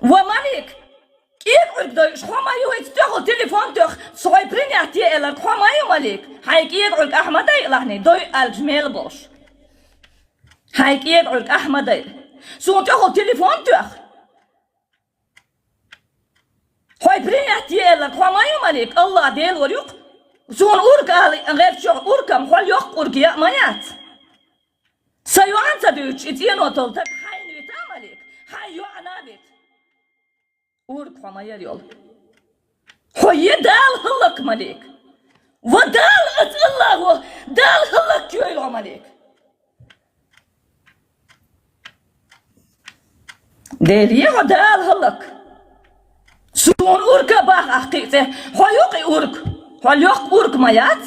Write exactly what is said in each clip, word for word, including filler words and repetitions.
Ва, Малик, кӀеда Ӏург дойуш хьо ма ю, хӀинца тӀехула телефон тоьхна, со хьой принять е аьлларг хьо ма ю, Малик. Хьай кӀеда Ӏург ахь ма дайалахьний, дой аьлча мел болуш. Хьай кӀеда Ӏург ахь ма дайла. Суна тӀехула телефон тоьхна. Хьой принять е аьлларг хьо ма ю, Малик, АллахӀ Дела вар юкъ. Суна ург ала гӀертачохь ургам хьол йоккха ург яа ма яц. Сан йоӀан ца дуьйцуш, и цӀено толу таг хьайна вита, Малик, хьайн йоӀана вита. Ург хьо ма яра йолу. Хьо е Дала хӀаллак, Малик. Ва Дала, аса АллахӀо, Дала хӀаллак йойла хьо, Малик. Дела, е хьо Дала хӀаллак. Суна ург а баха ахь кхин а цӀе. Хьо юкъа и ург. Хьол йоккха ург ма яц.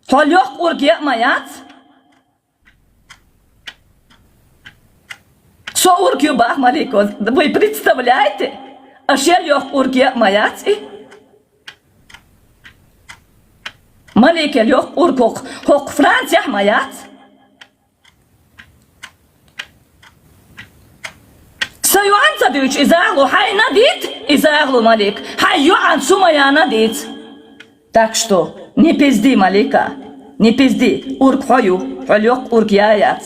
Хьол йоккха ург яа ма яц. Со ург ю баха, Малик, вы представляете? Аш ял йоккха ург яа ма яц и. Малик, ял йоккха ург хӀокху, хӀокху Францехь ма яц. Сан йоӀан ца дуьйцуш, и захало хьайна дита, и захало, Малик, хьайн йоӀан Сумаяна дита. Так что, не пизди, Малика, не пизди, ург хьо ю, хьол йоккха ург яа яц.